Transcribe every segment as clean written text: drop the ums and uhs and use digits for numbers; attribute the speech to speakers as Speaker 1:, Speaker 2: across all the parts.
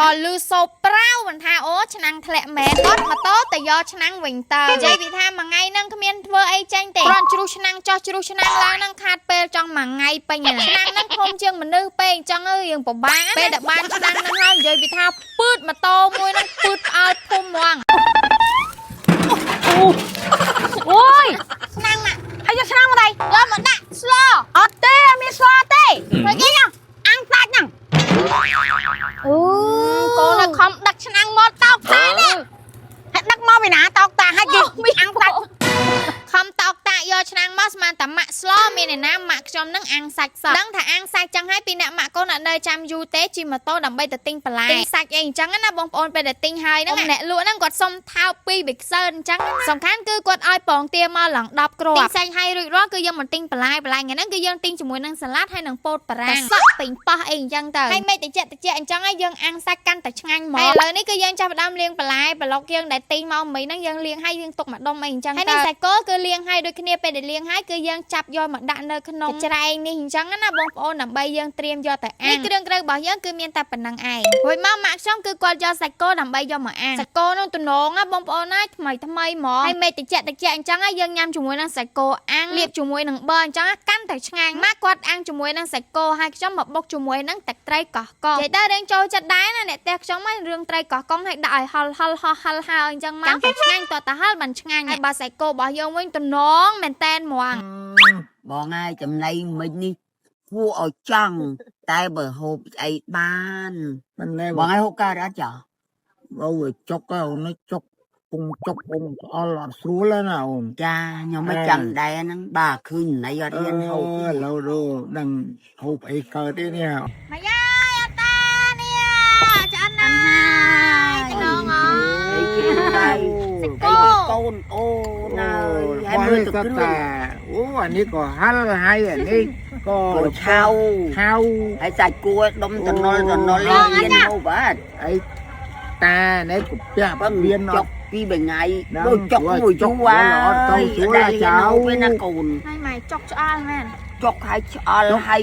Speaker 1: ក៏លឺសូប្រាវមិនថាអូឆ្នាំងធ្លាក់មែនគាត់ម៉ូតូទៅយកឆ្នាំងវិញទៅនិយាយពីថាមួយថ្ងៃហ្នឹងគ្មានធ្វើអីចេញទេគ្រាន់ជ្រុះឆ្នាំងចោះជ្រុះឆ្នាំងឡើងហ្នឹងខាតពេលចង់មួយថ្ងៃពេញហ្នឹងឆ្នាំងហ្នឹងធំជាងមនុស្សពេកអញ្ចឹងរៀងពិបាកពេលដែលបានឆ្នាំងហ្នឹងហើយនិយាយពីថាពឺតម៉ូតូមួយហ្នឹងពឺតផ្អើលភូមិហ្មង
Speaker 2: អូយ
Speaker 1: ឆ្នាំងណា
Speaker 2: ហើយយកឆ្នាំងមកដៃ
Speaker 1: យកមកដាក់ស្ល
Speaker 2: អត់ទេអត់មានស្លទេ
Speaker 1: ហើយគេណា
Speaker 2: អាំងសាច់ហ្នឹងអូ
Speaker 1: កូននៅខំដឹកឆ្នាំងមកតោកតានេះ
Speaker 2: ហើយដឹកមកពីណាតោកតាឲ្យគេអាំងសាច់
Speaker 1: ខំតោកតាយកឆ្នាំងមកស្មានតែម៉ាក់ស្លមានអ្នកណាម៉ាក់ខ្ញុំនឹងអាំងសាច់សោះដឹងថាអាំងសាច់ចឹងហើយពីអ្នកម៉ាក់កូនអត់នៅចាំយូរទេជិះម៉ូតូដើម្បីទៅទិញបន្លែទិញសាច់អីអញ្ចឹងណាបងប្អូនពេលដែលទិញហើយហ្នឹងអ្នកលក់ហ្នឹងគាត់សុំថោកពីបិខ្សើអញ្ចឹងសំខាន់គឺគាត់ឲ្យពងទាមកឡើង10គ្រាប់ទិញសាច់ហើយរួចរាល់គឺយើងមិនទិញបន្លែបន្លែថ្ងៃហ្នឹងគឺយើងទិញជាមួយនឹងសាឡាត់ហើយនឹងពោតបារាំងសក់ពេញប៉ោះអីអញ្ចឹងទៅហើយមិនតិចតិចអញ្ចឹងហើយយើងអាំងសាច់កាន់តែឆ្ងាញ់ហ្មងហើយឥឡូវនេះគឺយើងចាប់ផ្ដើមលាងបន្លែប្លុកយើងដែលទិញមកមិញហ្នឹងយើងលាងហើយយើងទុកមួយដុំអីអញ្ចឹងទៅហើយនេះសាច់គោគឺលាងហើយដូចគ្នាពេលដែលលាងហើយគឺយើងចាប់យកមកដាក់នៅក្នុងច្រែងនេះអញ្ចឹងណាបងប្អូនដើម្បីយើងត្រៀមយកទៅអាំងនេះគ្រឿងក្រៅរបស់យើងគឺមានតែប៉ុណ្្នឹងឯងរួចមកម៉ាក់ខ្ញុំគឺគាត់យកសាច់គោដើម្បីយកមកអាំងសាច់គោនោះទំនងណាបងប្អូនណាថ្មីថ្មីហ្មងហើយមេតិចតិចអញ្ចឹងហើយយើងញ៉ាំជាមួយនឹងសាច់គោអាំងលាបជាមួយនឹងប័រអញ្ចឹងកាន់តែឆ្ងាញ់ម៉ាក់គាត់អាំងជាមួយនឹងសាច់គោហើយខ្ញុំមកបុកជាមួយនឹងទឹកត្រីកោះកុងនិយាយទៅរៀងចូលចិត្តដែរណាអ្នកផ្ទះខ្ញុំហ្នឹងរឿងត្រីកោះកុងឲ្យដាក់ឲ្យហល់ហល់ហោះហល់ហើយអញ្ចឹងមកកាន់តែឆ្ងាញ់តតហល់បានឆ្ងាញ់ហើយបើសាច់គោរបស់យើងវិញទំនងមែនតែនហ្មង
Speaker 3: បងហើយចំណៃមិញនេះគួរឲ្យចង់តែបើហូបស្អីបាន
Speaker 4: មិនណែ
Speaker 3: បងហើយហូបកើតអត់ចា
Speaker 4: បើវាចុកហើយអូននេះចុកពងចុកពងឆ្អល់អត់ស្រួលណាអូន
Speaker 3: ចាខ្ញុំមិនចាំដែរហ្នឹងបាទឃើញណៃអត់ហ៊ានហូប
Speaker 4: ឥឡូវរដឹងហូបអីកើតទេនេះ
Speaker 1: ម៉ាយាយអតានេះឆ្អិនហើយកណ្ដងអើ
Speaker 3: អីគេដែរ
Speaker 1: សាច់
Speaker 3: អី
Speaker 1: គោ
Speaker 3: កូនអូនហើយហើយមើលទៅគ្រឿង
Speaker 4: តាអូអានេះក៏ហល់ហើយអានេះក៏
Speaker 3: ក៏ឆៅ
Speaker 4: ឆៅ
Speaker 3: ហើយសាច់គួរដុំតំណុលតំណុលហ៊ានហូបអត់
Speaker 4: អីតានេះក៏ពាក់
Speaker 3: បើ
Speaker 4: វៀន
Speaker 3: ចុក
Speaker 4: អត់
Speaker 3: ពីរថ្ងៃដូចចុកមួយយូរហើយដែលហ៊ានហូបឯណាកូន
Speaker 1: ហើយម៉ែចុកឆ្អល់មែន
Speaker 3: ចុកហើយឆ្អល់ហើយ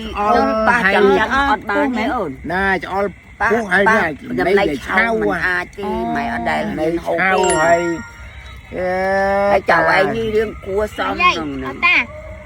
Speaker 3: ប៉ះចាំចាំអត់បានទេអូន
Speaker 4: ណាឆ្អល់
Speaker 3: ប៉ះ
Speaker 4: ពុះហើយ
Speaker 3: ប៉ះ
Speaker 4: នេះ
Speaker 3: ចំណៃឆៅមិនអាចទេម៉ែអត់ដែល
Speaker 4: នៃ
Speaker 3: ហ៊ានហូប
Speaker 4: ឆៅ
Speaker 3: ទេ
Speaker 4: ហើយអេ
Speaker 3: ហើយចៅឯងនេះរឿងគួសម
Speaker 1: យាយ
Speaker 3: ក្នុងហ្នឹង
Speaker 1: អតា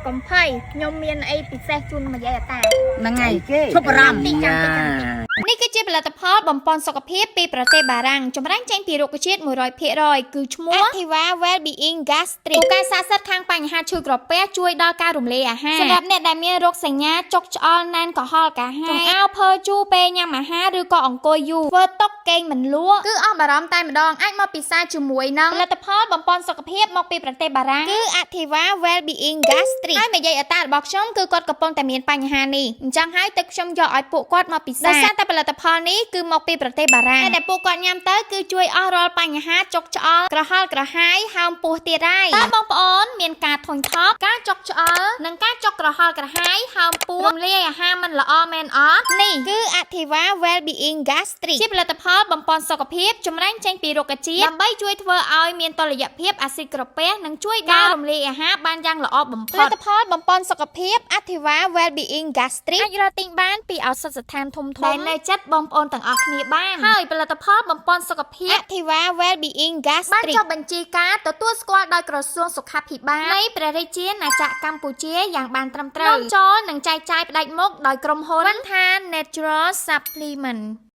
Speaker 1: កុំភ័យខ្ញុំមានអីពិសេសជូនមកយាយអតា
Speaker 2: ហ្នឹងហើយ
Speaker 3: គេ
Speaker 2: ឈប់បារម្ភ
Speaker 1: តិចចាំតិចចាំតិចនេះគឺជាផលិតផលបំពន់សុខភាពពីប្រទេសបារាំងចម្រាញ់ចេញពីរុក្ខជាតិ100%គឺឈ្មោះ Activa Wellbeing Gastric ពូកែស័ក្តិសិទ្ធិខាងបញ្ហាឈឺក្រពះជួយដល់ការរំលាយអាហារសម្រាប់អ្នកដែលមានរោគសញ្ញាចុកឆ្អល់ណែនក្រហល់កាហាយចង្អោរភើជូរពេលញ៉ាំអាហារឬក៏អង្គុយយូរធ្វើតុកគេងមិនលក់គឺអស់បារម្ភតែម្ដងអាចមកពិសាជាមួយនឹងផលិតផលបំពន់សុខភាពមកពីប្រទេសបារាំងគឺ Activa Wellbeing Gastric ហើយមេយាយអតារបស់ខ្ញុំគឺគាត់កំពុងតែមានបញ្ហានេះអញ្ចឹងហើយទឹកខ្ញុំយកឲ្យពួកគាត់មកពិសាដោយសារតែផលិតផលនេះគឺមកពីប្រទេសបារាំងហើយដែលពួកគាត់ញ៉ាំទៅគឺជួយអស់រាល់បញ្ហាចុកឆ្អល់ក្រហល់ក្រហាយហើមពោះទៀតហើយតើបងប្អូនមានការធុញថប់ការចុកឆ្អល់និងការចុកក្រហល់ក្រហាយហើមពោះរំលាយអាហារមិនល្អមែនអត់នេះគឺ Activa Wellbeing Gastric ជាផលិតផលបំពន់សុខភាពចម្រាញ់ចេញពីរុក្ខជាតិដើម្បីជួយធ្វើឲ្យមានតុល្យភាពអាស៊ីតក្រពះនិងជួយដល់រំលាយអាហារបានយ៉ាងល្អបំផុតផលិតផលបំពន់សុខភាព Activa Wellbeing Gastric អាចរកទិញបានពីឱសថស្ថានធំៗដែលនៅចិត្តបងប្អូនទាំងអស់គ្នាបានហើយផលិតផលបំពន់សុខភាព Activa Wellbeing Gastric បានចុះបញ្ជីការទទួលស្គាល់ដោយក្រសួងសុខាភិបាលនៃព្រះរាជាណាចក្រកម្ពុជាយ៉ាងបានត្រឹមត្រូវនាំចូលនិងចែកចាយផ្ដាច់មុខដោយក្រុមហ៊ុន Vantha Natural Supplement។